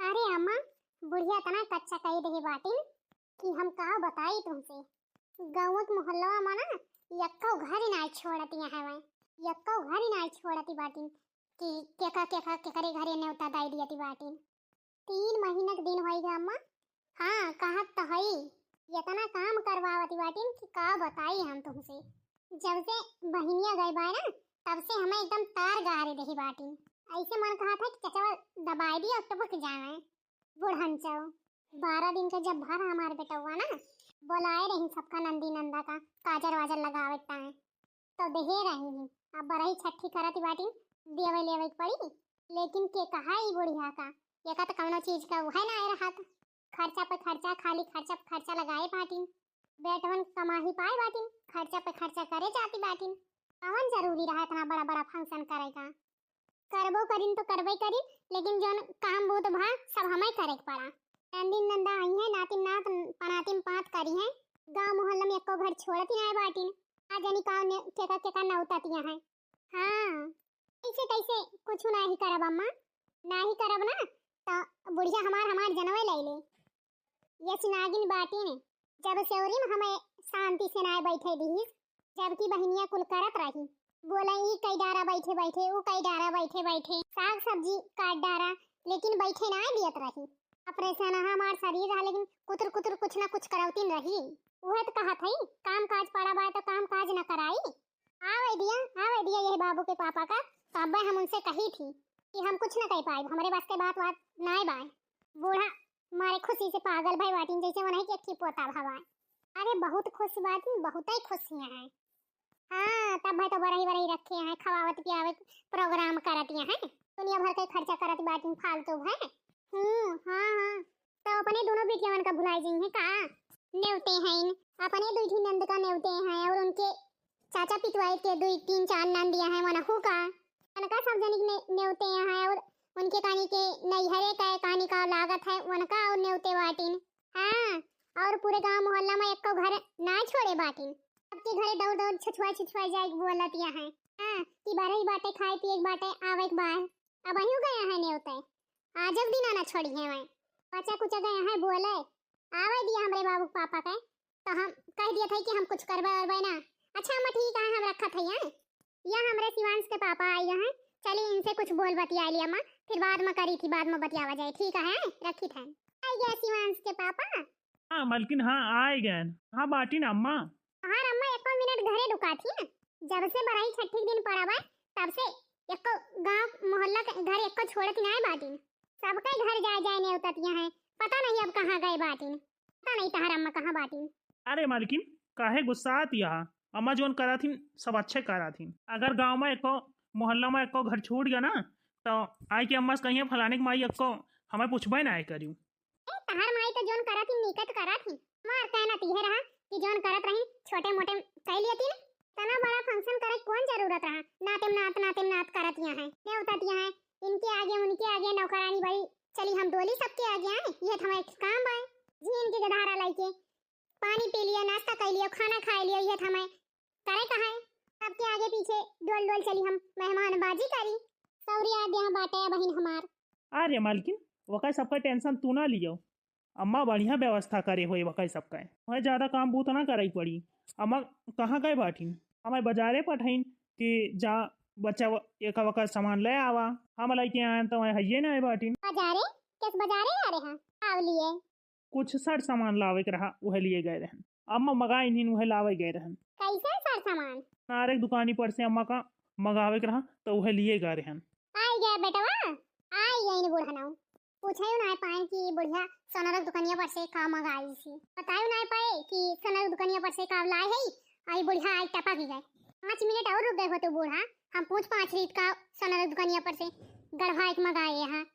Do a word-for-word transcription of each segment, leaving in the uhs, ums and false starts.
अरे अम्मा, बुढ़िया इतना कच्चा कही रही बाटिन कि हम का बताई तुमसे। गाँव के मोहल्ला में ना यक्को घर ही नाई छोड़तिया है वै, यक्को घर ही नाई छोड़ती बाटिन कि केका केका केकरे घरे नेवता दाई दियती बाटिन। तीन महीना के दिन होई गया अम्मा। हाँ, कहत तो हई, इतना काम करवावती बाटिन कि का बताई हम तुमसे। जब से बहिनिया गई बाय ना, तब से हमें एकदम तार गारे देही बाटिन। ऐसे मन कहत है कि चचवा दबाई दिया और टपक जावे। बुढ़न चौ, बारह दिन के जब भर हमार बेटवा ना, बोलाए रही सबका नंदी नंदा का, काजर वाजर लगावे टाइम, तो देहे रही ही। अब बरही छठी करत बाटिन, देवे लेवे के पड़ी। लेकिन के कहा ई बुढ़िया का, एका तो कौनो चीज का उहे ना आए रहत। खर्चा पे खर्चा, खाली खर्चा पे खर्चा लगाए बाटिन। बेटवन कमाही पाए बाटिन, खर्चा पे खर्चा करे जाती बाटिन। कौन जरूरी रहा इतना बड़ा बड़ा फंक्शन करे का? करबो करिन तो करबे करिन, लेकिन जौन काम बूत भा सब हमें करे के पड़ा। नंदिन नंदा आई है, नातिन नात पनातिन पात करी है। गाँव मोहल्ला में एको घर छोड़ती ना बाटिन। आ जानी का ने-, केका केका नौततिया है। हाँ, ऐसे कैसे कुछ ना ही करब अम्मा, ना ही करब ना, तो बुढ़िया हमार, हमार जनवे ले ले। यस नागिन बाटिन, जब सेवरी में हमें शांति से नाय बैठे दीस, जबकि बहिनिया कुल करत रही। बोले, "ई कई डारा बैठे बैठे, ऊ कई डारा बैठे बैठे, साग सब्जी काट डारा, लेकिन बैठे नाय दियत रही।" ऑपरेशन हमार शरीर रहा, लेकिन कुतुर कुतुर कुछ ना कुछ करौतीन रही। उहे तो कहत हई, काम काज पड़ा बा तो काम काज न कराई। आवे दिया, आवे दिया, यही बाबू के पापा का, तो अब्बे हम उनसे कही थी कि हम कुछ न कह पाए, हमरे बस के बात, बात नाय बाय। बूढ़ा मारे खुशी से पागल भई बाटिन, जैसे वनही के एक ठे पोता भवा। अरे बहुत खुश बाटिन, बहुत ही खुश हैं। हाँ, तब भाई तो बरही बरही रखे हैं, खवावत पियावत प्रोग्राम करत हैं, दुनिया भर के खर्चा करत बाटिन फालतू भय। हम्म, हाँ, हाँ, तो अपने दोनों बेटियवन का भुलाई जइहैं का? नेवते हैं, अपने दुई ठे नंद का नेवते हैं और उनके चाचा पितवाई के दुई तीन चार नंदिया हैं, वनहू का। उनका सब जनिक ने-, नेवते हैं और उनके कहानी के नैहरे का कहानी का लागत है, उनका और नेवते बाटिन। हाँ, और पूरे गांव मोहल्ला में एको घर ना छोड़े बाटिन। सबके घरे दौड़ दौड़ छछुआ छछुआ जाए बोलतिया हैं। हाँ, कि बारह ही बाटे, खाए पिए के बाटे, आवे के बाय। अब अहियो गया है नेवते। आज दिन आना छोड़ी है वै। बचा कुचा गया है बोले, आवे दिया हमरे बाबू के पापा के, तो हम कह दिया था कि हम कुछ करबे उरबे ना। अच्छा अम्मा ठीक है, हम रखत है, हैं? या हमरे शिवांश के पापा आई हैं, चली इनसे कुछ बोल बतिया लिया अम्मा, फिर बाद में करी थी, बाद में बतियावा जाए, ठीक है, रखी थे। आई गया शिवांश के पापा। हाँ मलकिन, हाँ आए गए। हाँ बाटिन अम्मा। हाँ अम्मा, एको मिनट घरे रुका थी ना, जब से बरही छठी के दिन पड़ा बा, तब से एको गांव मोहल्ला के घर एको छोड़त नाय बाटिन। सबके घर जाए जाए नेवततिया हैं, पता नहीं अब कहाँ गए बाटिन, पता नहीं तहार अम्मा कहाँ बाटिन। अरे मालकिन, काहे गुस्सात यहा? अम्मा जौन करा थीन, सब अच्छे करा थीन। अगर गांव में एको, मोहल्ला में एको घर छूट गया ना, तो आई के अम्मा से कहिए, "फलाने के माई एको हमें पूछबे ना आए करियो।" ए, तहार माई तो जौन करा थीन, नीकत करा थीन। हमार कहना तो यह रहा कि जौन करत रही, छोटे मोटे कह लिए थीन। इतना बड़ा फंक्शन करे कौन जरूरत रहा? नाते में नात, नाते में नात करत यहाँ है, नेवतत यहाँ है, इनके आगे उनके आगे नौकरानी भाई, चली हम डोली सबके आगे आए, यह तो हमारे काम बा। जी इनके गधारा लाइके पानी पी लिया, नाश्ता कर लिया, खाना खा लिया, यह तो हमें करे का है? सबके आगे पीछे डोल डोल चली हम मेहमानबाजी करी। सौरी आ गया बाटे बहिन हमार। अरे मालकिन, वका सबका टेंशन तू ना लियो, अम्मा बढ़िया व्यवस्था करे होई वका सबका। वह ज्यादा काम बूत ना कराई पड़ी। अम्मा कहाँ गए बाटिन? हमें बाजारे पठाइन कि जा बच्चा व-, एका वका सामान ले आवा। हम लेके आए तो वह हइये ना आए बाटिन। बाजारे? किस बाजारे आ रहे हैं? आव लिए। कुछ सर सामान लावे के रहा, उहे लिए गए रहन। अम्मा मगाइन हिन, उहे लावे गए रहन। कैसे सर सामान? नारे के दुकानी पर से अम्मा का मगावे के रहा, तो उहे लिए गए रहन। आई गया बेटवा, आई गई न बूढ़ा नाऊ। पूछायु ना पाए कि बुढ़िया सोनरक दुकानिया पर से का मगाई सी। बतायु ना पाए कि सोनरक दुकानिया पर से का लाए है। आई बुढ़िया आई टपक गए। पाँच मिनट और रुक गए हो तो बूढ़ा, हम पूछ पाँच रीत का सोनरक दुकानिया पर से गढ़वा एक मगाए हैं।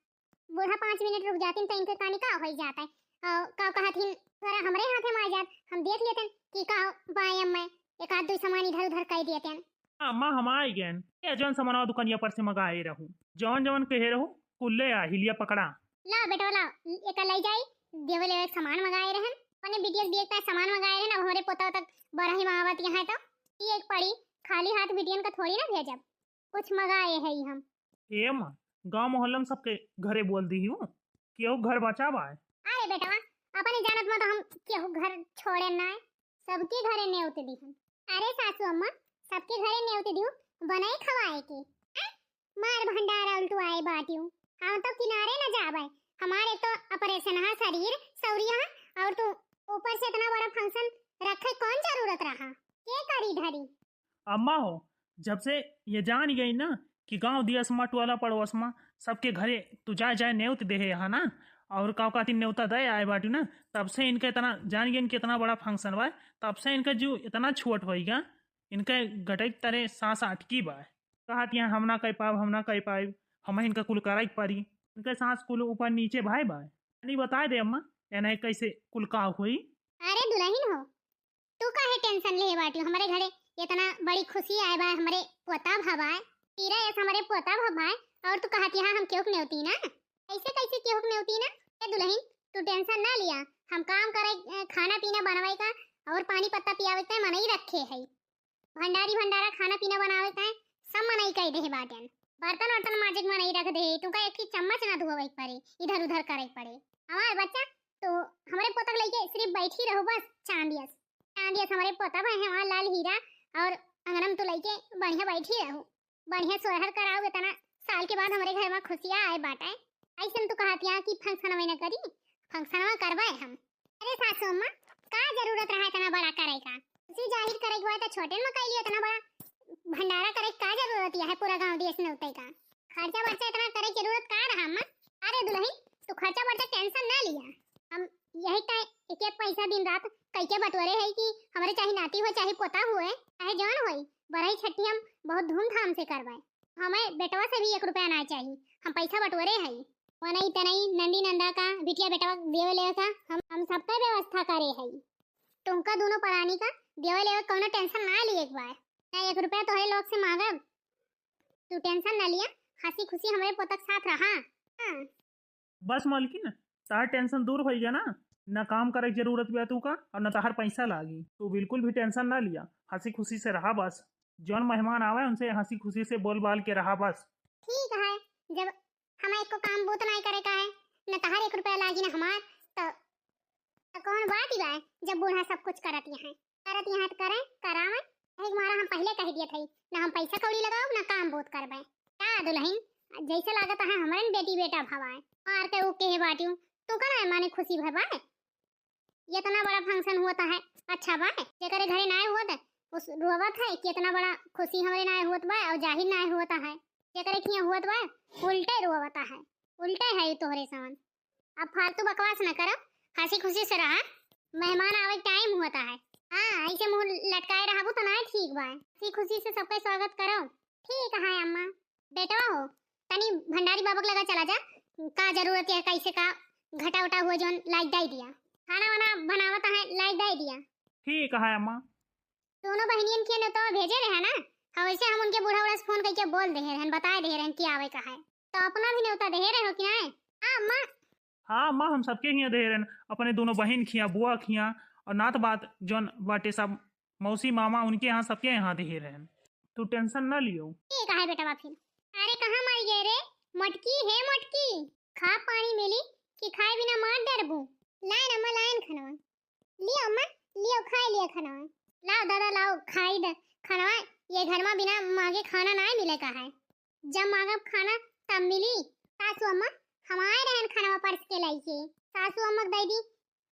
बूढ़ा पाँच मिनट रुक जातिन तो इनके कानी का होई जात है। और का कहत हिन, "थोड़ा हमरे हाथे में आ जात, हम देख लेतन कि का बाय अम्मा, एक आध दुई सामान इधर उधर कर देतन।" अम्मा, हम आई गएन। ये जौन सामानवा दुकानिया पर से मंगाए रहू, जौन जौन कहे रहू, कुल्ले आ हिलिया पकड़ा। ला बेटवा ला, एक ले जाई, देवे लेवे सामान मंगाए रहन। अपने बिटिया के देख पाए सामान मंगाए रहन, अब हमरे पोता तक बरही मावत यहाँ तो। ये एक पड़ी, खाली हाथ बिटियन का थोड़ी ना भेजब। कुछ मगाए है ही हम। ए अम्मा, गांव मोहल्ला में सबके घरे बोल दी हूँ। केहू घर बचा बाय? अरे बेटवा, अपने जानत मा तो हम केहू घर छोड़े नाय, सबके घरे नेवत दिहन। अरे सासू अम्मा, सबके घरे नेवत दिहू, बनाए खवाए के। हैं? मार भंडारा उल्टवाए बाटियू, हम तो किनारे न जाबे। हमारे तो ऑपरेशन हा शरीर, सौरी हा, और तू ऊपर से इतना बड़ा फंक्शन रखे, कौन जरूरत रहा? के करी धरी? अम्मा हो, जब से ये जान गई ना कि गांव दियस मा, टोला पड़ोस मा, सबके घरे तू जाए जाए नेवत देहे हा ना, और का कहती नेवता दे आए बाटू ना, तब से इनका इतना जान गई कि इतना बड़ा फंक्शन बा, तब से इनका जीव इतना छोट होइगा, इनके गटई तरे सांस अटकी बा। कहत यहाँ हम ना कह पाब, हम ना कह पाब, हम इनका कुल करे के पड़ी। इनके सांस कुल ऊपर नीचे भाई बा। तनी बताए दे अम्मा, एने कैसे कुल का होई? अरे दुलहिन हो, तू काहे टेंशन लेहे बाटियू? हमरे घरे इतना बड़ी खुशी आए बा, हमरे पोता भवाए, तीरा यस हमरे पोता भवाए, और तू कहत यहाँ हम केहू के नेवती ना? ऐसे कैसे केहू के नेवती ना? ए दुलहिन, तू टेंशन ना लिया, हम काम करे, अ, खाना पीना बनवाए का और पानी पत्ता पियावे का मनई रखे है। भंडारी भंडारा खाना पीना बनावे का है, सब मनई कह दे बाटन। बर्तन वर्तन माजे के मनई रख दे, तुमका एक ही चम्मच ना धोवे के पड़े, इधर उधर करे के पड़े। हमार बच्चा तो हमरे पोतक लइके सिर्फ बैठी रहो बस, चांद यस। चांद यस हमरे पोता भाई हमार लाल हीरा, और अंगनम तू लइके बढ़िया बैठी रहो, बढ़िया सोहर कराओ। इतना साल के बाद हमरे घर मा खुशियाँ आए बाटे, ऐसन तू कहतिया कि फंक्शन में न करी, फंक्शन में करवाए हम। अरे सासू अम्मा, का जरूरत रहा इतना बड़ा करे का? खुशी जाहिर करे के बाद तो छोटे में कैली, इतना बड़ा भंडारा करे के का जरूरत है पूरा गांव देश में उतई का? खर्चा बर्चा इतना करे के जरूरत का रहा अम्मा? अरे दुलहिन, तू खर्चा बर्चा टेंशन ना लिया, हम यही टाइम एक एक पैसा दिन रात कैके बटोरे है कि हमरे चाहे नाती हो, चाहे पोता हुए, चाहे जौन होई, बरही छठी हम बहुत धूमधाम से करवाए। हमें बेटवा से भी एक रुपया ना चाहिए, हम पैसा बटोरे है। वनई तनई नंदी नंदा का, बिटिया बेटवा देवे लेवे का, हम हम सबका व्यवस्था करे है। तुमका दोनों परानी का देवे लेवे कौनो टेंशन ना लिए एक बार, ना एक रुपया तोहरे लोग से मांगब। तू टेंशन ना लिया, हंसी खुशी हमरे पोतक साथ रहा। हाँ। बस मलकिन, तहार टेंशन दूर होइगा ना, ना काम करे के जरूरत बा तू का, और ना तहार पैसा लागी। तू बिल्कुल भी टेंशन ना लिया, हंसी खुशी से रहा बस। जौन मेहमान आवे उनसे हंसी खुशी से बोल बाल के रहा बस। ठीक है, जब हमें एको काम बूत नहीं करे का है, न तहार एक रुपया लागी न हमार, तो, तो कौन बात ही बा, जब बूढ़ा सब कुछ करत यहाँ, करत यहाँ तो करें, करावें। यही मारा हम पहले कह दिए थे, ना हम पैसा कौड़ी लगाओ, ना काम बूत करबे। का दुलहिन, जैसे लागत है हमरे न बेटी बेटा भवाए, मार के ऊ कहे बाटियू, तू का ना माने खुशी भवाए? इतना बड़ा फंक्शन होता है, अच्छा बा, जेकरे घरे नाय होत, उस रोवत है कि इतना बड़ा खुशी हमरे नाय होत बा और जाहिर नाय होता है। जेकरे किया होत बा, उल्टे रोवता है, उल्टे है ये तोहरे समान। अब फालतू बकवास न करो, हंसी खुशी से रहा, मेहमान आवे टाइम होता है। हाँ, ऐसे मुंह लटकाए रहबू तो नाय ठीक बा। हंसी खुशी से सबके स्वागत करो। ठीक है अम्मा। बेटवा हो, तनी भंडारी बाबा के लगा चला जा, का जरूरत है, कैसे का घटा उटा हुआ जौन लाइक दे दिया, खाना वाना बनावत है लाइक दे दिया। ठीक है अम्मा। दोनों बहनियन के नेवता भेजे रहे ना, हाँ वैसे हम उनके बूढ़ा उड़ा से फोन करके बोल दे रहन, बताए दे रहन कि आवे का है, तो अपना भी नेवता दे रहे हो कि नहीं? हाँ अम्मा। हाँ अम्मा, हम सबके हियाँ दे रहन, अपने दोनों बहन खिया, बुआ खिया और नात बात जौन बाटे सब मौसी मामा उनके यहाँ सबके यहाँ दे रहन। तू टेंशन ना लियो। ठीक है बेटा बाफिन। अरे कहाँ मारी गए रे मोटकी, हे मोटकी, खा पानी मिली कि खाए बिना मार डरबू? लाइन अम्मा लाइन खनवा। लियो अम्मा, लियो खाए लियो खनवा। लाओ दादा लाओ खाई द खनवा। ये घर में बिना मांगे खाना ना मिले का है। जब मांगब खाना तब मिली। सासू अम्मा, हम आए रहन खाना परस के लाई के। सासू अम्मा के दे दी,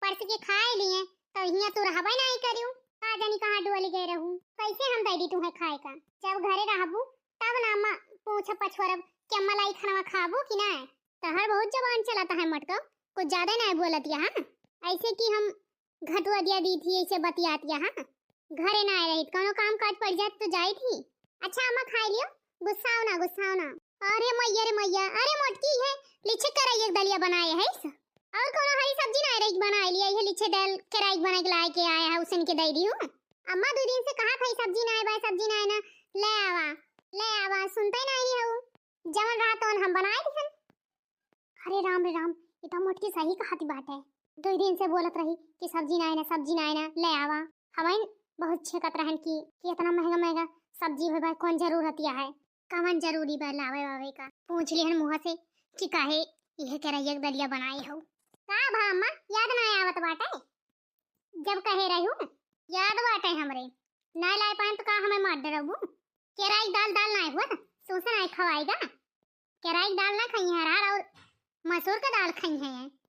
परस के खाए लिए, तो हियाँ तू रहबे नहीं करियो। का जानी कहाँ डोल गए रहू। कैसे हम दे दी तुम्हें खाए का? जब घरे रहबू तब ना अम्मा पूछ पछोरब कि अम्मा लाई खाना खाबू कि ना? तहर बहुत जबान चलता है मटको, कुछ ज्यादा नहीं बोलत यहाँ। ऐसे कि हम घटुआ दिया दी थी, ऐसे बतियात यहाँ। घरे ना आए रही, कौनो काम काज पड़ जात तो जाई थी। अच्छा अम्मा खाए लियो, गुस्साओ ना, गुस्साओ ना। अरे मैया रे मैया, अरे मोटकी है, लिच्छे कराई एक दलिया बनाए है इस। और कौनो हरी सब्जी ना रही बनाए लिया, ये लिच्छे दाल कराई बना के लाए के आया है, उसन के दे दी हूँ। अम्मा दो दिन से कहा था सब्जी ना है भाई, सब्जी ना है ना, ले आवा, ले आवा, सुनते नहीं है वो। जवन रहा तवन हम बनाए दिहन। अरे राम रे राम, ये तो मोटकी सही कहती बात है। दो दिन से बोलत रही कि सब्जी ना है ना, सब्जी ना है ना, ले आवा। हमें बहुत छेकत रहन कि, कि इतना महंगा महंगा सब्जी होए बा, कौन जरूरत या है, कवन जरूरी बा लावे वावे का। पूछ लिहन मुँह से कि काहे इहे केरइया के दलिया बनाए हउ। का भा अम्मा, याद ना आवत बाटे? जब कहे रहू, याद बाटे हमरे। ना लाए पाएन तो का हमें मार डरबू? केराई दाल, दाल ना हुआ, सूसन आए खवाएगा। केराई दाल ना खाई है, अरहर और मसूर का दाल खाई है।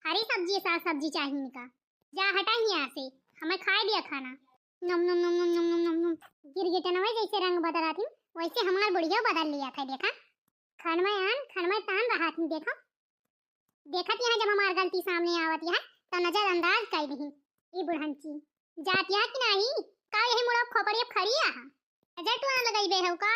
हरी सब्जी, साग सब्जी चाहिए इनका। जा हटा यहाँ से, हमें खाए दिया खाना। नम, नम, नम। गिरगिटनवा जैसे रंग बदलत ही, वैसे हमार बुढ़िया बदल लिया था, देखा। खन में आन, खन में तान रहा थी, देखा। देखत यहाँ जब हमार गलती सामने आवत यहाँ, तो नजरअंदाज कर दही। ई बुढ़ंची, जात यहाँ कि नाही? का यही मुड़ा खोपड़िया खड़ी यहाँ? नजर तू ना लगाइबे हउ का?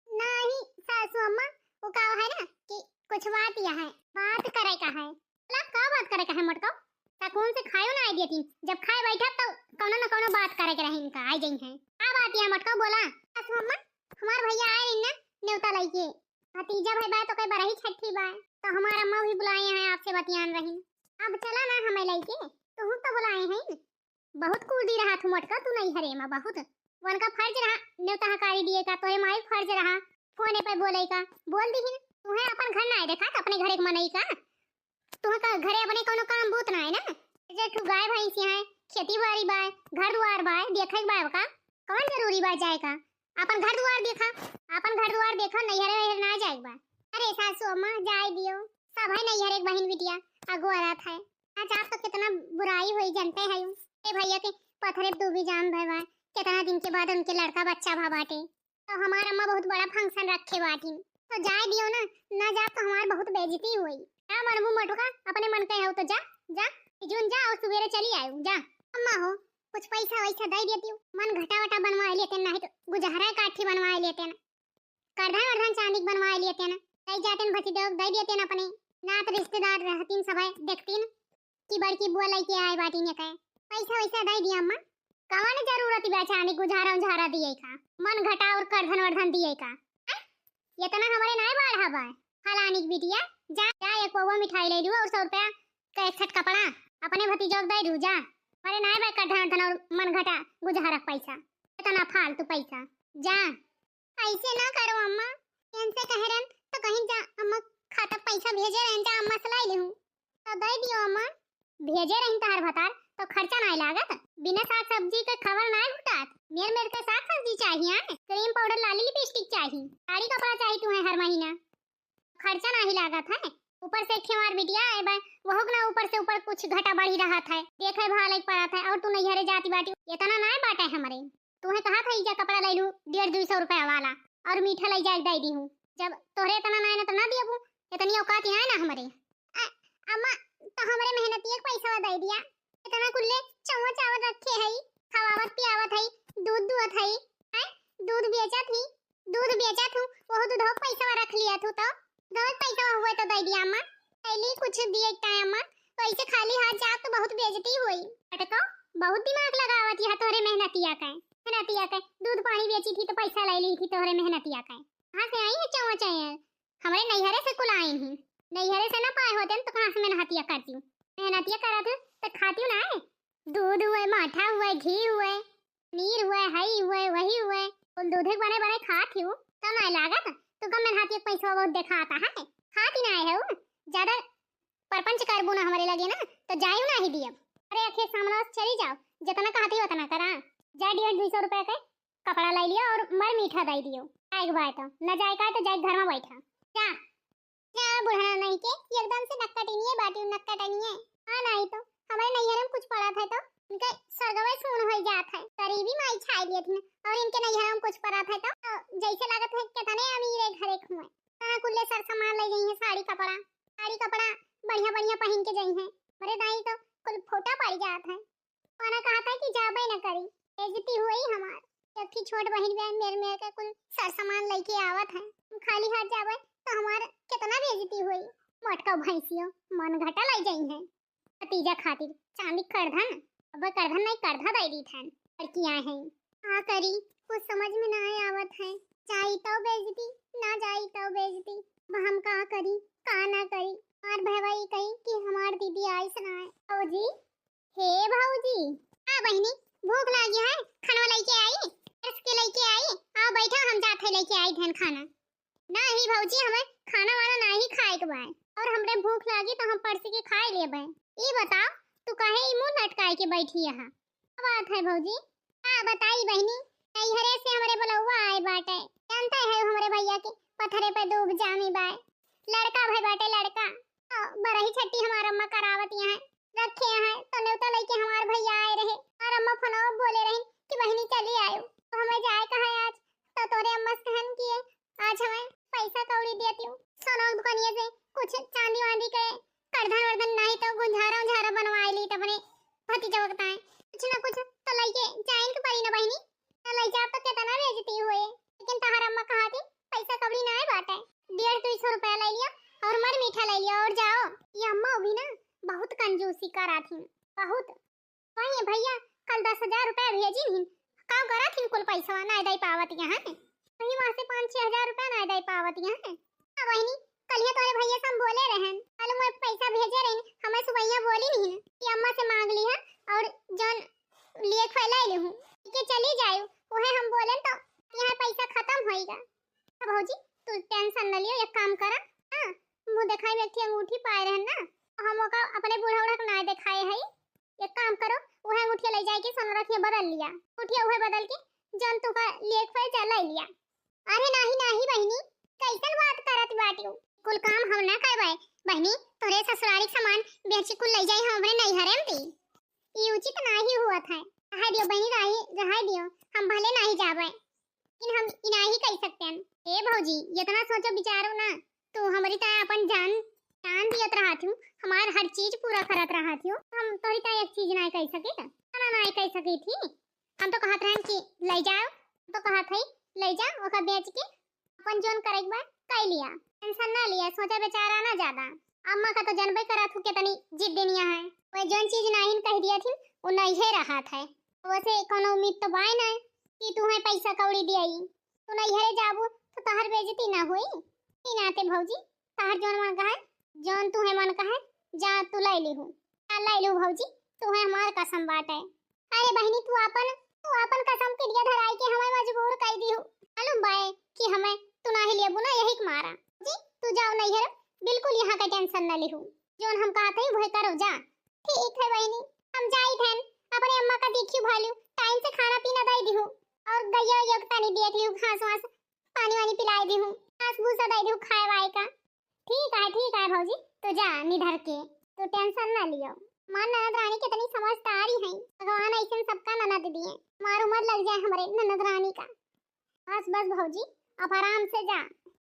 नाही सासू अम्मा, वो का है ना कि कुछ बात यह है, बात करे का है। बोला, का बात करे का है मोटको? सकून से खायो ना आइडिया थी, जब खाए बैठा तो कौनो न कौनो बात करे के रही इनका, आई गई है। का बात यह मोटको बोला? सासू अम्मा, हमार भैया आए रही ना नेवता लइके, भतीजा भाई बा तो कहे बरही छठी बा, तो हमार अम्मा भी बुलाए हैं, आपसे बतियान रही। अब चला ना हमें लइके, तू तो बुलाए हैं। बहुत कूदी रहा तू मोटका, तू नैहरे मा बहुत। वनका फर्ज रहा नेवता हकारी दिए का, तोरे माई फर्ज रहा फोने पे बोले का। बोल दीहिन, तुहे अपन घर ना आए देखा, तो अपने घरे के मनई का। तुहे का घरे अपने कौनो काम बूत ना है ना? जे तू गाय भैंस यहाँ है, खेती बाड़ी बा, घर दुआर बा, देखे के बा का? कौन जरूरी बा जाए का? अपन घर दुआर देखा, अपन घर दुआर देखा, नैहरे वैहरे ना जाए के बा। अरे सासू अम्मा, जाए दियो, सब है नैहरे के बहिन बिटिया, अगुआ रात है। आज आप तो कितना बुराई हुई जानते हैं। ए भैया के पथरे पे डूबी जान भय बा, कितना दिन के बाद उनके लड़का बच्चा भा बाटे, तो हमार अम्मा बहुत बड़ा फंक्शन रखे बाटी, तो जाए दियो ना, ना जा तो हमार बहुत बेइज्जती हुई। ना मनबू मटुका, अपने मन के हो तो जा, जा, जून जा और सुबेरे चली आयु, जा। अम्मा हो, कुछ पैसा वैसा दे देती, मन घटा वटा बनवा लेते, नहीं तो गुजहरा काठी बनवा लेते ना। करधन वरधन चांदी के बनवा लेते ना, दे जाते न भतीजोक दे देते न अपने नात रिश्तेदार रहतीन सबै देखतीन कि बड़की बुआ लइके आए बाटी ने कहे। पैसा वैसा दे दिया अम्मा, कवन जरूरत बा चांदी गुजहरा उजहरा दिए का, मन घटा और करधन वरधन दिए का। हैं? इतना हमरे नाय बाढ़ा बा। फलानी की बिटिया, जा, जा एक पौवा मिठाई ले लू और सौ रुपया का एक सेट कपड़ा अपने भतीजोक दे दू जा। हमरे नाय बा करधन वरधन और मन घटा गुजहरा पैसा, इतना फालतू पैसा। जा। ऐसे ना करो अम्मा, इनसे कह रहन तो कहीं जा अम्मा खाता पैसा भेजे रहन जा, अम्मा से लाई लेहूं। तो दे दियो अम्मा। भेजे रही तहार भतार तो खर्चा नाय लागत, बिना साग सब्जी के खबर नाय घुटात। मेर मेर के साग सब्जी चाहिए, क्रीम पाउडर लाली लिपस्टिक चाहिए, साड़ी कपड़ा चाहिए तुम्हें हर महीना, खर्चा नाहीं लागत है। ऊपर से खेवार बिटिया आए बा, वहुक ना ऊपर से ऊपर कुछ घटा बढ़ी रहत है, देखे भाले के पड़त है, और तू नैहरे जाती बाटी, इतना नाय बाटे हमरे। तुहे कहा था, "जा कपड़ा ले लू डेढ़ दुई सौ रुपया वाला और मीठा ले जाके दे दी हूँ।" जब तोहरे इतना ना है ना तो ना दियबू, इतनी औकात ही ना है ना हमरे। अ-, अम्मा, तो हमरे मेहनतिया के पैसा दे दिया। इतना कुल्ले चौवा चावल रखे है, खवावत पियावत है, दूध दुहत है, हैं? दूध बेचत ही, दूध बेचत हूँ, वो दूधवा के पैसा रख लिया तू तो। दूध पैसा हुए तो दे दिया अम्मा। पहले कुछ दिए टाइम अम्मा, तो ऐसे खाली हाथ जाओ तो बहुत बेइज्जती हुई। अटको, बहुत दिमाग लगावत यह तोहरे मेहनतिया के, मेहनतिया के। दूध पानी बेची थी तो पैसा ले ली थी तोहरे मेहनतिया के। कहाँ से आई है चौवा चावल? हमरे नैहरे से कुल आई ही। नैहरे से ना पाए होते न तो कहाँ से मेहनतिया करती हूँ? मेहनतिया करत हूँ तो खाती हूँ ना है। दूध हुए, माठा हुए, घी हुए, पनीर हुए, हई हुए, वही हुए, कुल दूधे के बने बने खात ही हूँ। तो ना लागत, तू कम मेहनतिया के पैसा बहुत देखाता है, खाती ना है वो। ज्यादा परपंच करबू ना हमरे लगे ना, तो जायू नाही दियब। अरे अखे सामने से चली जाओ, जितना कहती उतना करा। जा डेढ़ दुई सौ रुपया के कपड़ा ले लियो और मर मीठा दे दियो। जाए के बाय तो, न जाए का तो जाए घर में बैठा। जा, जा बुढ़ा नहीं के, एकदम से नक्कटनिए बाटी, नक्कटनिए। हाँ नहीं तो, हमारे नैहर में कुछ पड़ा था तो, इनके सरगवे सून हो जात है। गरीबी माई छाई लियत है, और इनके नैहर में कुछ पड़ा था तो, तो जैसे लागत है कितने अमीर है घरे खुए। हाँ, कुल्ले सर सामान ले गई है, साड़ी कपड़ा, साड़ी कपड़ा बढ़िया बढ़िया पहन के गई है। अरे दाई तो कुल फोटा पड़ जात है। ओना कहा था कि जाबे न करी, बेइज्जती हुई हमार। जबकि छोट बहिन बहन मेर मेर के कुल सर सामान लेके आवत है, हम खाली हाथ जाबे तो हमार कितना बेइज्जती हुई। मोटका भैंसियो मन घटा लाई जाई है। भतीजा खातिर चांदी करधन, अब करधन नहीं करधा दे दी थन। लड़कियां हैं, का करी, कुछ समझ में ना आवत है। जाई तो बेइज्जती, ना जाई तो बेइज्जती। अब हम का करी, का ना करी। हमार भैया कही कि हमार दीदी आइस ना है। भौजी, हे भौजी। हाँ बहिनी, भूख लागी है, खाना लेके आई, परस के लेके आई। आओ बैठा, हम जात है लेके आई धन खाना। नहीं भौजी, हमें खाना वाना नहीं खाए के बा, और हमरे भूख लागी तो खाए लेबे। ई बताओ, तू काहे ई मुंह लटकाए के बैठी यहाँ? का बात है भौजी? का बताई बहिनी, नैहरे से हमरे बलौआ आए बाटे। जानते है हमरे भैया के पथरे पे दूब जामी बाए। लड़का भई बाटे, लड़का। तो बरही छट्टी हमार अम्मा करावत यहाँ रखे हैं, तो नेवता लेके हमार भैया आए रहे। और अम्मा फोनवा बोले रही कि बहिनी चली आयो, तो हमें जाए कहाँ है आज? तो तोरे अम्मा से कहन कि आज हमें पैसा कौड़ी देती हूँ, सोना दुकानिया से कुछ चांदी वांदी के करधन वरधन, नहीं तो गुंजारा उंजारा बनवाए ली अपने भतीजवा के ताए। कुछ ना कुछ तो लइके जाइन के पड़ी ना बहिनी, ना लइ जाब तो कितना बेइज्जती होए। लेकिन तहार अम्मा कहा थी पैसा कौड़ी ना है बाटे, डेढ़ दुई सौ रुपया ले लिया और मर मीठा ले लिया और जाओ। ये अम्मा भी ना बहुत कंजूसी करा थी, बहुत। वही भैया कल दस हजार रुपया भेजी नहीं, का करा थी कुल पैसा ना दे पावत यहाँ है। वही वहाँ से पाँच छह हजार रुपया ना दे पावत यहाँ है। हाँ बहिनी, कलिया तोरे भैया से हम बोले रहन, कल मैं पैसा भेजे रहन, हमें सुबैया बोली नहीं कि अम्मा से मांग ली है और जौन लिए फैला ली हूँ कि चली जायु, वहे हम बोलन तो यहाँ पैसा खत्म होइगा। तो भौजी, तू टेंशन न लियो, एक काम करा, हाँ, मुँह देखाई में एक ठे अंगूठी पाए रहन ना, तो हम ओका अपने बूढ़ा उढ़ा के ना देखाए हई। एक काम करो, वह अंगूठिया ले जाए के सोना रखिया बदल लिया, अंगूठिया वह बदल के जौन तुका लिए के जा ले लिया। अरे नाही नाही बहिनी, कैसन बात करत बाटियो? कुल काम हम ना करबे बहिनी, तोरे ससुरारी के सामान बेच के कुल ले जाई हम अपने नैहरे में दी। ई उचित नाही हुआ था। रहा दियो बहिनी, रही रहा दियो, हम भले नाही जाबे, लेकिन हम ई नाही कह सकते हैं। ए भौजी, इतना सोचो विचारो ना, तू हमारी तरह अपन जान जान दियत रहा थी, हमार हर चीज पूरा करत रहा थी, हम तोरी तरह एक चीज नाही कह सके, ना नाही कह सकी थी। हम तो कहत रहन कि ले जाओ, हम तो कहत है ले जाओ, ओका बेच के अपन जोन करे के बा, कर लिया, टेंशन ना लिया, सोचा बेचारा ना ज्यादा। अम्मा का तो जनबे करा थू कितनी जिद्दनिया है, वह जोन चीज नाहिन कह दिया थी, वो नहीं है रहा था। वैसे कोनो उम्मीद तो बाय ना कि तू है पैसा कौड़ी दियाई, तू नैहरे जाबू तो तहार बेइज्जती ना हुई। ई नाते भौजी, तहार जोन मन कहे, जोन तू है मन कहे, जा तू ले ली हूँ, जा ले ली हूँ भौजी, तू है हमार कसम बाटे। अरे बहिनी, तू आपन, तू आपन कसम के दिया धराई के हमें मजबूर कर दी हो। मालूम बाए कि हमें तू नाही लेबू ना, यही के मारा। जी, तू जाओ नैहर, बिल्कुल यहाँ का टेंशन न लिहू। जोन हम कहत हई, वह करो जा। ठीक है बहिनी, हम जाइत हन, अपने अम्मा का देखियो भालियो, टाइम से खाना पीना दे दिहू, और गैया वैया के तनी देख लिहू, घास वास, पानी वानी पिलाए दिहू, घास भूसा दे दिहू खाए वाए का। ठीक है, ठीक है भौजी, तू जा निधर के, तू टेंशन ना लियो। हमार ननद रानी कितनी समझदारी है, भगवान ऐसे सबका ननद दिए, मार उमर लग जाए हमरे ननद रानी का। बस बस भौजी, अब आराम से जा।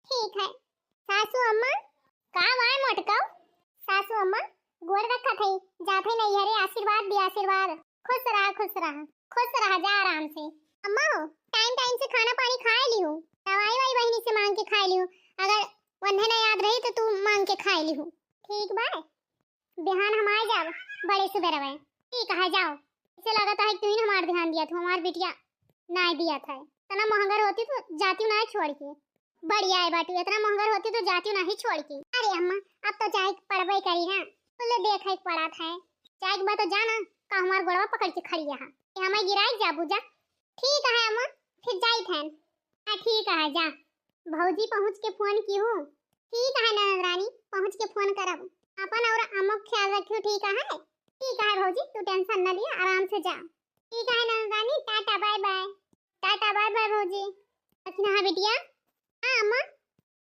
ठीक है सासू अम्मा। का बाय मोटकऊ? सासू अम्मा, गोड़ रखत है, जात है नैहरे, आशीर्वाद दिया, आशीर्वाद। खुश रहा, खुश रहा, खुश रहा, जा आराम से। अम्मा हो, टाइम टाइम से खाना पानी खाए लिहू, दवाई वाई बहिनी से मांग के खाए लिहू, अगर वन्हे ना याद रही तो तू मांग के खाए लिहू। ठीक बा, बिहान हम आ जाब बड़े सुबेरवे। ठीक है, जाओ। इसे लगत है कि तू ही हमार ध्यान दिया, तू हमार बिटिया ना दिया था। इतना महंगर होती तो जाती ना छोड़ के। बढ़िया है बाटू, इतना महंगर होती तो जाती ना ही छोड़ के। अरे अम्मा, अब तो जाए के पड़बे करी ना, कुल देखे के पड़ा था। जाए के बाद तो जाना का हमार गोड़वा पकड़ के खड़ी है कि हमें गिराए जाबू जा। ठीक है अम्मा, फिर जाई थैन। हाँ ठीक है, जा। भौजी पहुँच के फोन की हूँ। ठीक है ननद रानी, पहुँच के फोन करब। अपन और अम्मा के ख्याल रखियो, ठीक है? ठीक है भौजी, तू टेंशन न लिया, आराम से जा। ठीक है ननद रानी, tata bye bye. Tata bye bye भौजी। दक्षिणा, हाँ बिटिया। हाँ अम्मा।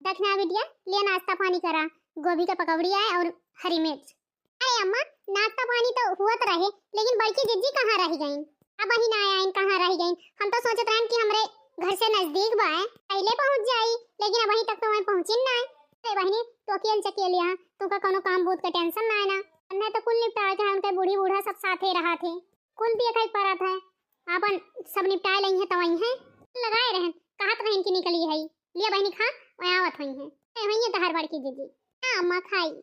दक्षिणा बिटिया, ले नाश्ता पानी करा, गोभी का पकौड़ी आए और हरी मिर्च। अरे अम्मा, नाश्ता पानी तो हुआ तो रहे, लेकिन बड़की जिज्जी कहाँ रह गईं? अब वही ना आइन, कहाँ रह गईं? हम तो सोचत रहन कि हमरे घर से नजदीक बा, पहले पहुँच जाई, लेकिन अब वहीं तक तो वहीं पहुँचिन ना। अरे बहिनी, तू अकेल चकेली है, तुमका कोनो काम बूत का टेंशन ना है ना। अन्य तो कुल निपटाए के है, उनके बूढ़ी बूढ़ा सब साथे रहा थे, कुल दिए खाई पड़ा था, अपन सब निपटाए लई है तो वहीं है लगाए रहन, कहत रहन कि निकली है। लिया बहिनी खा, मैं आवत हुई है। ए, हुई है तहार बड़की दीदी। हाँ अम्मा खाई।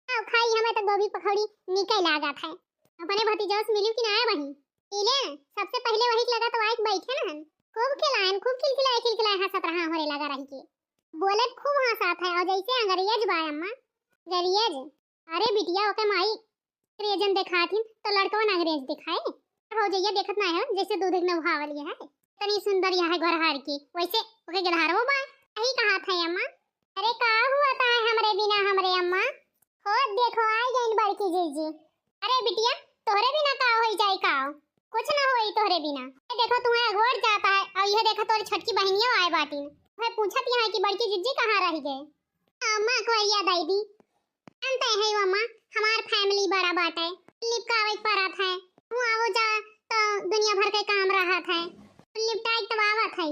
हाँ खाई, हमें तो गोभी पकौड़ी निके लागत है। अपने भतीजवा से मिलू कि ना बहिन? मिले, सबसे पहले वही लगा तो आके बैठे ना हन। खूब खिलायन, खूब खिलखिलाए खिलखिलाए हंसत रहा होरे लगा रही के। बोले खूब हंसत है और जैसे अंग्रेज बा अम्मा, अंग्रेज। अरे बिटिया, ओके माई अंग्रेजन देखात हिन तो लड़कवन अंग्रेज दिखाए। भौजैया देखत ना है जैसे दूध के नौहावली है, इतनी सुंदर यह है घर हार की, वैसे ओके गलहारवो बा। यही कहा था अम्मा। अरे का हुआ था हमरे बिना हमरे अम्मा? ओ देखो, आइ गइन बड़की जिज्जी। अरे बिटिया, तोहरे बिना का होइ जाई का? कुछ ना होई तोहरे बिना। ए देखो, तुहैं अगोर जात है, अउर इहै देखो, तोहरी छोटकी बहिनियो आए बाटिन। उहै पूछत यहाँ कि बड़की जिज्जी कहाँ रहि गए? अम्मा, कोई याद आई दी। जानते हैं वो अम्मा, हमार family बड़ा बाटे, लिपकावे के परत है। तू आवो जा तो दुनिया भर के काम रहत है, लिपटाए के तब आवत है।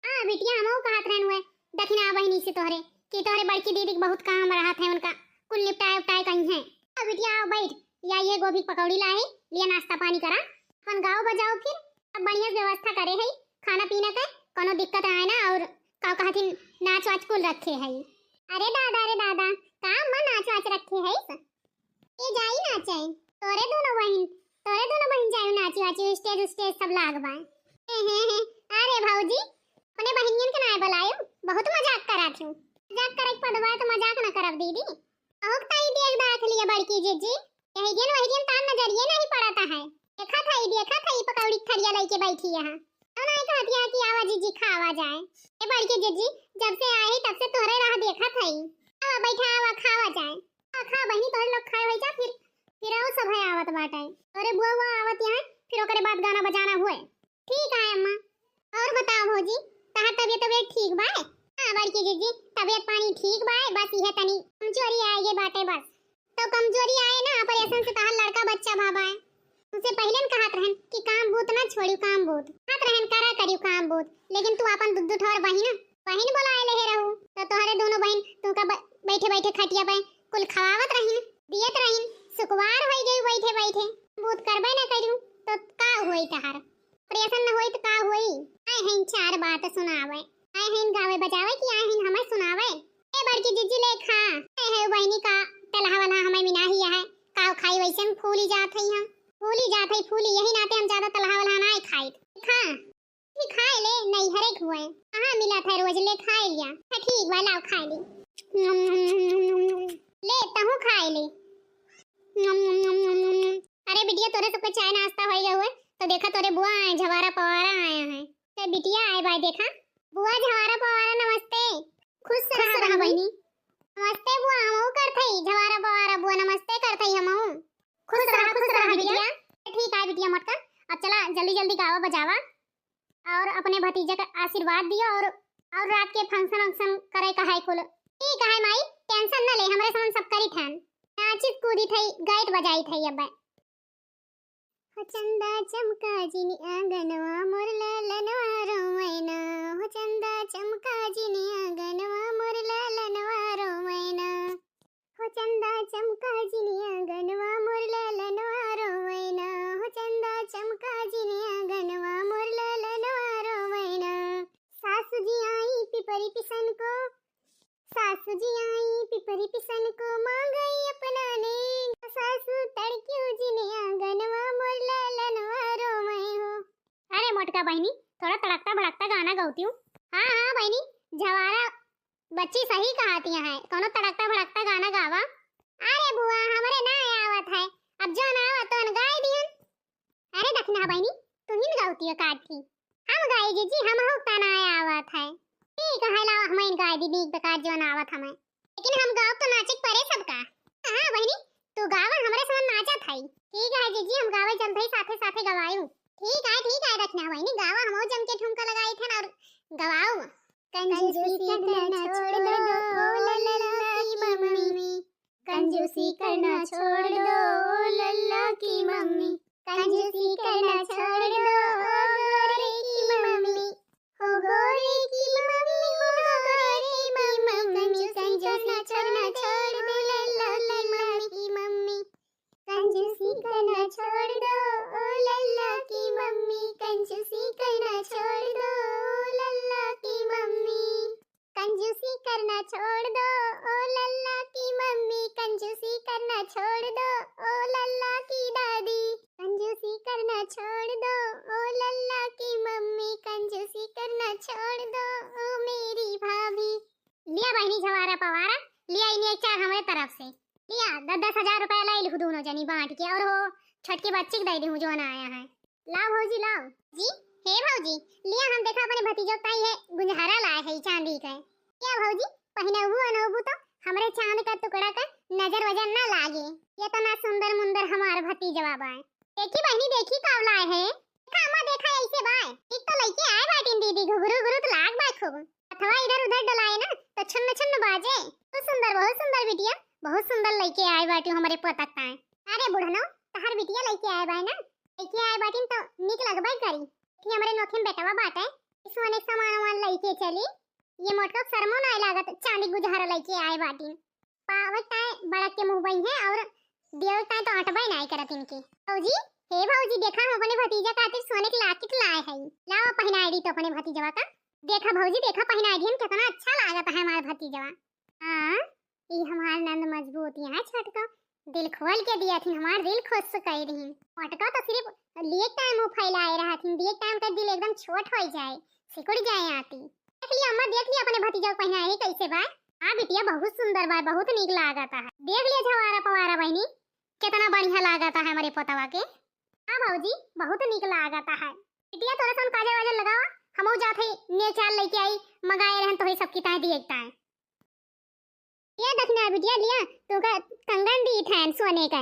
हाँ बिटिया, हमहू कहत रहन हुए दखिना बहिनी से तोहरे कि तोहरे बड़की दीदी के बहुत काम रहत है, उनका कुल लिपटाए उपटाए कहीं है। अब बिटिया आओ बैठ, या ये गोभी के पकौड़ी लाए, लिया नाश्ता पानी करा, अपन गाओ बजाओ फिर। अब बढ़िया से व्यवस्था करे है खाना पीना के, कोनो दिक्कत आए ना, और का कहथिन नाच वाच कुल रखे है। अरे दादा, अरे दादा, का अम्मा नाच वाच रखे है? ए जाई नाचे, तोरे दोनों बहिन, तोरे दोनों बहिन जाई नाची वाची, stage stage सब लाग बा। हे, हे, हे, अरे भौजी, अपने बहिनियन के नाय बुलायू, बहुत मजाक करत हूँ। मजाक करे के पदवा तो मजाक न करब दीदी। अहुक ताई देख दाख लिया बड़की जिज्जी, यही दिन वही दिन तार नजरिए नहीं पड़ता है। देखत है, देखत है, ई पकौड़ी के थरिया लेके बैठी यहाँ। तो नहीं कहती है कि आवा जिज्जी खावा जाए। ए बड़की जिज्जी, जब से आए ही तब से तोहरे राह देखत है। आवा बैठा, आवा खावा जाए। आ खा बहिनी, तोहरे लोग खाए होई जा, फिर, फिर और सब है आवत बाटे। अरे बुआ, बुआ आवत यहाँ, फिर ओकरे बाद गाना बजाना हुए। ठीक है अम्मा। और बताओ भौजी, तहार तबियत, तबियत ठीक बा? हाँ बड़की जिज्जी, तबियत पानी ठीक बा, बस इहे तनी कमजोरी आए गए बाटे बस। तो कमजोरी आए ना, operation से तहार लड़का बच्चा भा बाए। तुसे पहिले न कहत रहन कि काम बूत ना छोड़ियो, काम बूत। कहत रहन करा करियो काम बूत, लेकिन तू अपन दू, दू ठोर बहिन, बहिन बोलाए लेहे रहू, तो तोहरे दोनों बहिन तुमका ब-, बैठे बैठे खटिया पे कुल खवावत रहिन, दियत रहिन, सुकवार होई गई बैठे बैठे। बूत करबे ना करियो तो का होई तहार? Operation न होई त का होई? आए हैं चार बात सुनावे, आए हैं गावे बजावे कि आए हैं हमें सुनावे। ए बड़की जिज्जी ले खा, ए है बहिनी का तलहा वाला हमें मिनाही है, का खाई वैसे हम फूली जात है, हम फूली जात है, फूली, यही नाते हम ज्यादा तलहा वाला ना खाई। खा, ई खाए ले, नहीं हरे हुए, कहाँ मिला था रोज, ले खाए लिया। हाँ, ठीक बा, लाओ खाए ले। ले, तहू खाए ले। अरे बिटिया, तोरे सबके चाय नाश्ता होई गए हुए, तो देखा तोरे बुआ आए, झवारा पवारा आया है। ते बिटिया आए बाय, देखा। बुआ झवारा पवारा नमस्ते। खुश खुश रहा रहा बहिनी। बहिनी। नमस्ते बुआ, हमहू करत हई, झवारा पवारा बुआ नमस्ते करत हई हमहू। खुश रहा, खुश रहा बिटिया। ठीक है बिटिया मोटका, अब चला जल्दी जल्दी गावा बजावा और अपने भतीजे का आशीर्वाद दियो और, और रात के function वंक्शन करे का है कुल। ठीक है माई, tension न ले, हमरे समन सब करी थन। नाचित कूदित हई, गाइत बजाइत हई अब। हो चंदा चमका जिन आंगनवा मोर ललनवा रोवैना, हो चंदा चमका जिन आंगनवा मोर ललनवा रोवैना। हो चंदा चमका जिन आंगनवा मोर ललनवा रोवैना, हो चंदा चमका जिन आंगनवा मोर ललनवा रोवैना। सासु जी आई पिपरी पिसन को, सासु जी आई पिपरी पिसन को, मांगई अपना ने। सासु तड़कियो जिन आंगनवा मोर ललनवा रोवै हो। अरे मोटका बहिनी, थोड़ा तड़कता भड़कता गाना गौतियो। हाँ, हाँ बहिनी, झवारा बच्ची सही कहतिया है, कोनो तड़कता भड़कता गाना गावा। अरे बुआ, हमरे ना आवत है, अब जौन आवत तौन गाय दिहन। अरे दखिना बहिनी, तुहिन गौतियो काठी। हम गाई जिज्जी, हमहू तना आवत है। ठीक है, लाओ, हमइन गाय दी, नीक बेकार जौन आवत हमें। लेकिन हम गाओ तो नाचे के परे सबका। हाँ बहिनी, तू गावा, हमरे समन नाचत है। ठीक है जिज्जी, हम गावे चलत हई, साथे साथे गवायू। ठीक है, ठीक है दखिना बहिनी, गावा, हमहू जम के ठुमका लगाई थन और गवाऊ। कंजूसी करना छोड़ दो, ओ लल्ला की मम्मी। कंजूसी करना छोड़ दो, ओ लल्ला की मम्मी। कंजूसी करना छोड़ दो, ओ गोरे की मम्मी। हो गोरे की मम्मी, हो गोरे की मम्मी। कंजूसी करना छोड़ दो, लल्ला की मम्मी। कंजूसी करना छोड़ दो, ओ लल्ला की मम्मी। कंजूसी करना छोड़ दो, ओ लल्ला की मम्मी। कंजूसी करना छोड़ दो, ओ लल्ला की मम्मी। कंजूसी करना छोड़ दो, ओ लल्ला की दादी। कंजूसी करना छोड़ दो, ओ लल्ला की मम्मी। कंजूसी करना छोड़ दो, ओ मेरी भाभी। लिया बहिनी झवारा पवारा, लिया इन्हें एक चार हमरे तरफ से। लिया, दस दस हजार रुपया लाई लिखू दोनों जनी बांट के, और हो छोटकी बच्ची के दे दी हूँ जौन आया है। लाओ भौजी, लाओ। जी, हे भौजी, लिया हम देखा अपने भतीजो के ताई है गुंजहरा लाए है चांदी के। लिया भौजी, पहिनबू अनबू तो हमरे चांद का टुकड़ा का नजर वजर ना लागे। एतना सुंदर मुंदर हमार भतीजवा बाय। देखी बहिनी, देखी का लाए है। देखा अम्मा, देखा ऐसे बाय। एक तो लइके आए बाटिन दीदी, घुघरू घुघरू तो लाग बाय खूब। हथवा इधर उधर डोलाए ना तो छन्न छन्न बाजे। बहुत सुंदर, बहुत सुंदर बिटिया, बहुत सुंदर लइके आए बाटिन हमरे पोता का ताए। अरे बुढ़नो, तहार बिटिया लइके आए बाय ना, लइके आए बाटिन तो नीक लगबे करी। कि हमरे नोखे में बेटवा बाटे, इसो अनेक सामान वामान लइके चली। ये मोटका शर्मो नाय लागत, चांदी गुजहरा लइके आए बाटिन। पावे ताए बड़क के मुंह बई है और देवे ताए तो अटबे नाय करत इनके। भौजी, हे भौजी, देखा हम अपने भतीजा खातिर सोने के लाकिट लाए हई। लाओ पहिनाए दी तो अपने भतीजवा का। देखा भौजी, देखा पहिनाए दी हम, कितना अच्छा लागत है हमार भतीजवा। हाँ, ई हमार नंद मजबूत यहाँ छोटका। दिल खोल के दिया थी, हमार दिल खुश कर दी। मोटका तो सिर्फ लिए टाइम मुंह फैलाए रहा थी, लिए टाइम का दिल एकदम छोट हो जाए, सिकुड़ जाए आती। देख लिया अम्मा, देख लिया अपने भतीजा को पहिनाए ही कैसे बा। हाँ बिटिया, बहुत सुंदर बा, बहुत नीक लागत है। देख लिया झवारा पवारा बहिनी, कितना बढ़िया लागत है हमारे पोतवा के। हाँ भौजी, बहुत नीक लागत है। बिटिया तोरा सन काजल वाजल लगावा, हमहू जात हई नेचार लइके आई, मंगाए रहन तोहई सबकी ताए दिए ताए। ये दखिना बिटिया लिया, तू का कंगन दी थैन सोने का,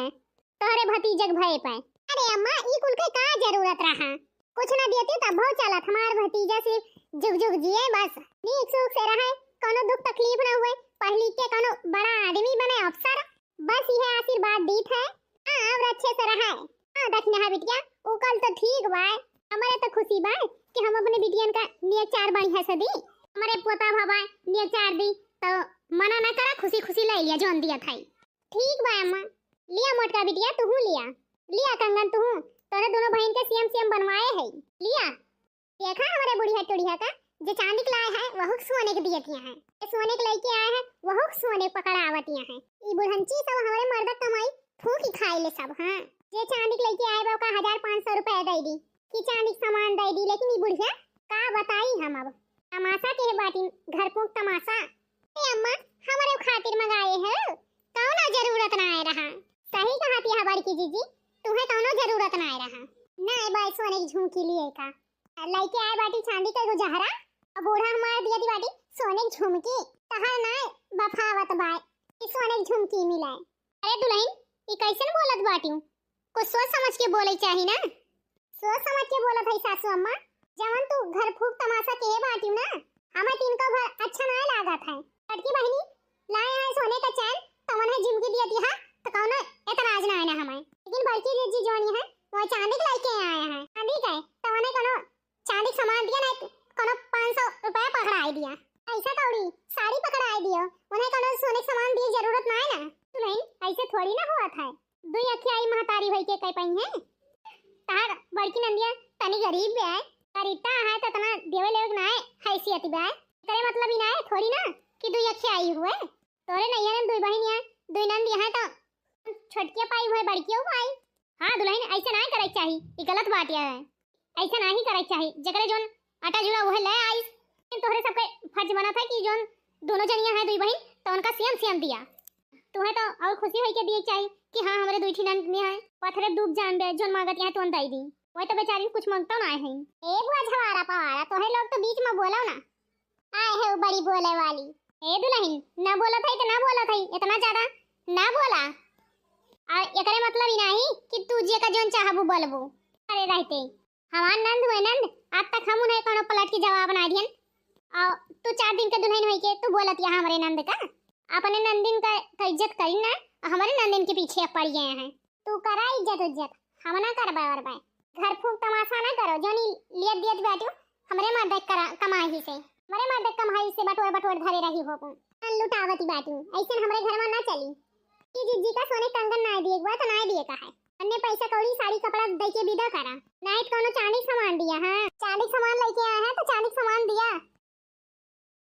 तोहरे भतीजे के भय पे। अरे अम्मा, ई कुल के का जरूरत रहा? कुछ ना देती तब हो चलत, हमार भतीजा सिर्फ जुग जुग जिए बस, नीक सुख से रहे, कोनो दुख तकलीफ ना हुए, पढ़ लिख के कोनो बड़ा आदमी बने, अफसर, बस यह आशीर्वाद दीत है। हाँ, और अच्छे से रहे। हाँ, दखिना बिटिया, उ कल तो ठीक बा, हमारे तो खुशी बा कि हम अपने बिटियन का नेचार बढ़िया से दी, हमारे पोता भवा नेचार दी, तो मना ना करा, खुशी खुशी ले लिया जोन दिया था। ठीक बा अम्मा, लिया मोटका बिटिया, तू लिया, लिया कंगन तू, तोरे दोनों बहन के सेम सेम बनवाए है, लिया। देखा हमरे बुढ़िया टुढ़िया का, जे चांदी के लाए है, वहू के सोने के दिए दिए हैं। जे सोने के लइके आए हैं, वहू के सोने पकड़ावतिया हैं। ई बुढ़ंची सब हमरे मर्द कमाई फूंक ही खाए ले सब। हाँ, जे चांदी के लइके आए बा, ओका हजार पाँच सौ रुपया दे दी कि चांदी के सामान दे दी, लेकिन ई बुढ़िया का बताई हम अब, तमाशा के बाटिन, घर फूंक तमाशा। ए अम्मा, हमरे खातिर मंगाए हो, कौनो जरूरत ना आए रहा। सही कहत यह बड़की जीजी, तुम्हें कौनो जरूरत ना आए रहा। ना ए बाई सोने की झुमकी लिए का, लइके आए बाटी चांदी का एगो जहरा, और बूढ़ा हमार दिया दी बाटी सोने की झुमकी। तहार ना बफावत बाय कि सोने की झुमकी मिलाए। अरे दुल्हन, ई कैसन बोलत बाटी? कुछ सोच समझ के बोले चाही ना। सोच समझ के बोलत है सासू अम्मा, जवन तू घर फूंक तमाशा के बाटी ना, हमें तिनको भर अच्छा ना लागत है। बड़की बहिनी लाए हैं सोने का चैन, तवन है झुमकी दिया दिया, तो कौनो एतराज ना है ना हमें। लेकिन बड़की जीजी जवन है, वो चांदी के लइके आए हैं, चांदी के, तवन है कोनो चांदी के सामान दिया ना, कोनो पाँच सौ रुपया पकड़ाई दिया, पैसा कौड़ी, साड़ी पकड़ाई दियो, उन्हें कोनो सोने के सामान दिए जरूरत ना है ना। सुनई, ऐसे थोड़ी ना हुआ था। दुई अखियाई महतारी भई के कह पाई है। तार बड़की नंदिया तनी गरीब भी है, गरीबता है तो इतना देवे लेवे के ना है, हैसियत भी है। तेरे मतलब ही ना है थोड़ी ना कि दुई अखियाई हुए। तोरे नैहर में दुई बहिन है, दुई नंद यहाँ तो छोटकिया पाई हुए, बड़कियो पाई। हाँ दुल्हन, ऐसे ना करे के चाही, ई गलत बात है। ऐसे ना ही करे के चाही, जेकरे जोन आटा जुड़ा वह ले आइस। लेकिन तोहरे सबके फर्ज बनत है कि जोन दोनों जनिया है दुई बहिन, तो उनका सेम सेम दिया। तुम्हें तो और खुशी होई के दिए के चाही कि हाँ, हमरे दुई ठी नंद ने है, पथरे डूब जान दे, जोन मांगत यहाँ तोन दई दी। वही तो बेचारी कुछ मांगतो ना है। ए बुआ झवारा पवारा, तोहे लोग तो बीच में बोलो ना। आए है वो बड़ी बोले वाली। ए दुल्हन, ना बोलत है तो ना बोलत है, इतना ज्यादा ना बोला। आ एकरे मतलब ही नहीं कि तू जे का जोन चाहबू बोलबू। अरे रहते हमार नंद हुए नंद, आज तक हम उन्हें कोनो पलट के जवाब ना दियन। और तू चार दिन के दुल्हन होई के तू बोलत यहाँ हमरे नंद का, अपने नंदिन का, का इज्जत करी ना, और हमारे नंदिन के पीछे पड़ गए हैं। तू करा इज्जत उज्जत, हम ना करबे वरबे। घर फूंक तमाशा ना करो, जोनी लियत दियत बैठू, हमरे मर्द के करा-, कमाई से, हमरे मर्द के कमाई से बटोर बटोर धरे रही हो। लुटावती बाटू, ऐसे हमरे घर में ना चली। ई जीजी का सोने कंगन ना दिए, एक बार तो ना दिए का है। अन्य पैसा कौड़ी साड़ी कपड़ा दे के विदा करा, ना तो कोनो चांदी सामान दिया। हाँ, चांदी सामान लेके आया है तो चांदी सामान दिया।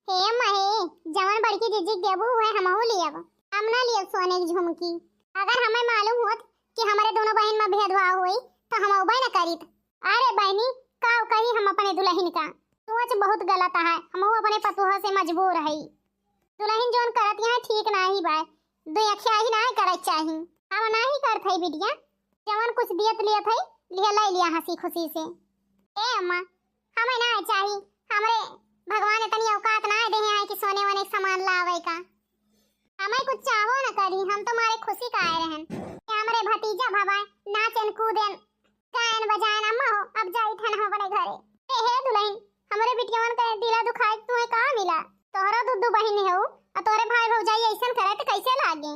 हे अम्मा हे, जवन बड़की जीजी के देबू हुए हमहू लियब, हम ना लियब सोने की झुमकी। अगर हमें मालूम होत कि हमारे दोनों बहन में भेदभाव हुई तो हम उबे न करीत। अरे बहनी, का कही हम अपने दुल्हन का, सोच बहुत गलत है, हमहू अपने पतोह से मजबूर है। दुल्हन जौन करत यहाँ ठीक नाही बा, दुई अखिया ही ना करे चाही। हम नाही करत है बिटिया, जवन कुछ दियत लियत है, लिया ले लिया हंसी खुशी से। ए अम्मा, हमें ना चाही, हमरे भगवान इतनी औकात ना दे हैं कि सोने वोने के सामान लावे का। हमें कुछ चाहो न करी, हम तो मारे खुशी का आए रहन कि हमरे भतीजा भवाए नाचन कूदन, गायन बजायन। अम्मा हो, अब जाई थन हम अपने घरे। ए हे दुल्हन, हमरे बिटियवन के दिला दुखाए तुम्हें का मिला? तोहरा दू दू बहिन हो, और तोहरे भाई भौजाई ऐसन करे तो कैसे लागी?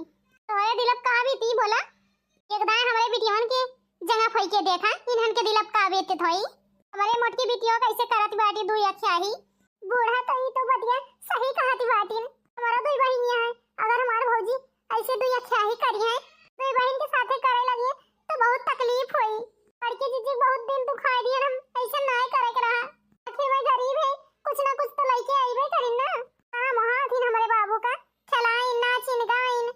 तोहरे दिल अब का बीती बोला? एक दाएं हमरे बिटियवन के जंगा फोई के देखा, इन्हन के दिल अब का बीतत होई। हमरे मोटकी बिटियो कैसे करत बाटी दुई अखियाही। बूढ़ा तो ई तो बतिया सही कहत बाटिन। हमारा दुई बहिनिया है, अगर हमार भौजी ऐसे दुई अखियाही करी है, दुई बहिन के साथे करे लगी तो बहुत तकलीफ होई। बड़की जीजी बहुत दिन दुखाई दिए, हम ऐसे नाय करे के रहा। आखिर मैं गरीब है, कुछ ना कुछ तो लेके आईबे करिन ना। हाँ, मोहा हथिन हमरे बाबू का, खेलाइन, नाचिन, गाइन,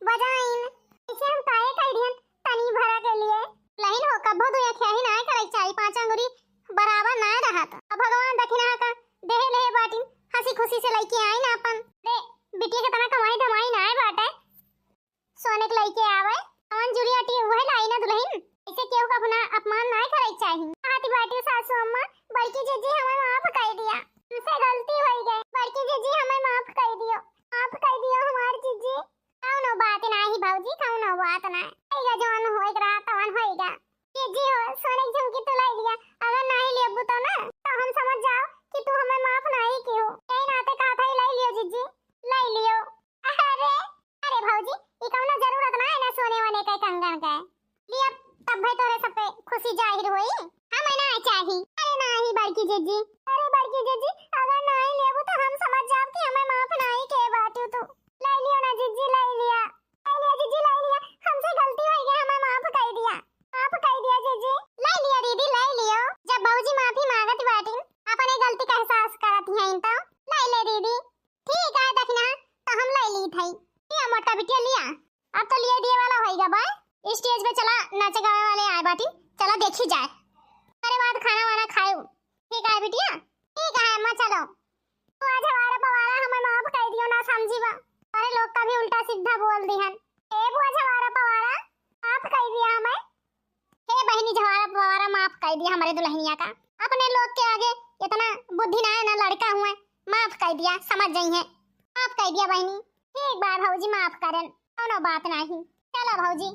बजाइन, इसे हम काहे कह दिहन तनी भरा के लिए। लेकिन हो कब्बो दुई अखियाही नाय करे के चाही, पाँच अंगुरी बराबर नाय रहत। अब भगवान दखिना का देहे लेहे बाटिन, हंसी खुशी से लइके आइन अपन। रे, बिटिया के तना कमाई धमाई नाय बाटे, सोने के लइके आवे, कौन जुड़ी अटी वह लाई ना दुल्हन। इसे केहू का अपना अपमान नाय करे के चाही। हाथी बाटी सासू अम्मा, बड़की जीजी हमें माफ कर दिया, हमसे गलती हो गई, बड़की जीजी हमें माफ कर दियो, माफ कर दियो हमार जीजी। कौनो बात नाही भौजी, कौनो बात नाही। होइगा, जौन होए के रहा तवन होइगा। जीजी हो, सोने की झुमकी तू लाई लिया, अगर नाही लेबू तो ना, तो हम समझ जाओ कि तू हमें माफ नाही की हो। यही नाते कहा था, लाई लियो जीजी, लाई लियो। अरे, अरे भौजी, ई कौनो जरूरत ना है ना सोने वोने के कंगन के। लिया, तब भाई तोरे सब पे खुशी जाहिर होई। हमें ना चाही। अरे नाही बड़की जीजी, अरे बड़की जीजी, अगर नाही लेबू तो हम समझ जाब कि हमें माफ नाही के बाटू तू। लाई लियो ना जीजी, लाई लिया, लाई लिया जीजी, लाई लिया, हमसे गलती हो गई, हमें माफ कर दिया, माफ कर दिया जीजी। लाई लिया दीदी, लाई लियो। जब भौजी माफी मांगत बाटिन, अपने गलती का एहसास करत हैं तो लाई ले दीदी। ठीक है दखिना, तो हम लाई ली थई। लिया मोटा बिटिया लिया, अब तो लिए दिए वाला होइगा बा। स्टेज पे चला, नाचे गावे वाले आए बाटी, चला देखी जाए। अरे बाद खाना वाना खाए। ठीक है बिटिया, ठीक है अम्मा, चलो। बुआ जवारा पवारा हमें माफ कर दियो ना समझी बा। अरे लोग का भी उल्टा सीधा बोल दिहन। ए बुआ जवारा पवारा, माफ कर दिया हमें। हे बहिनी, जवारा पवारा माफ कर दिया हमारे दुल्हनिया का। अपने लोग के आगे इतना बुद्धि ना है ना, लड़का हुए, माफ कर दिया, समझ जाई है, माफ कर दिया बहिनी। ठीक बा भौजी, माफ करन, कौनो बात नाही। चला भौजी,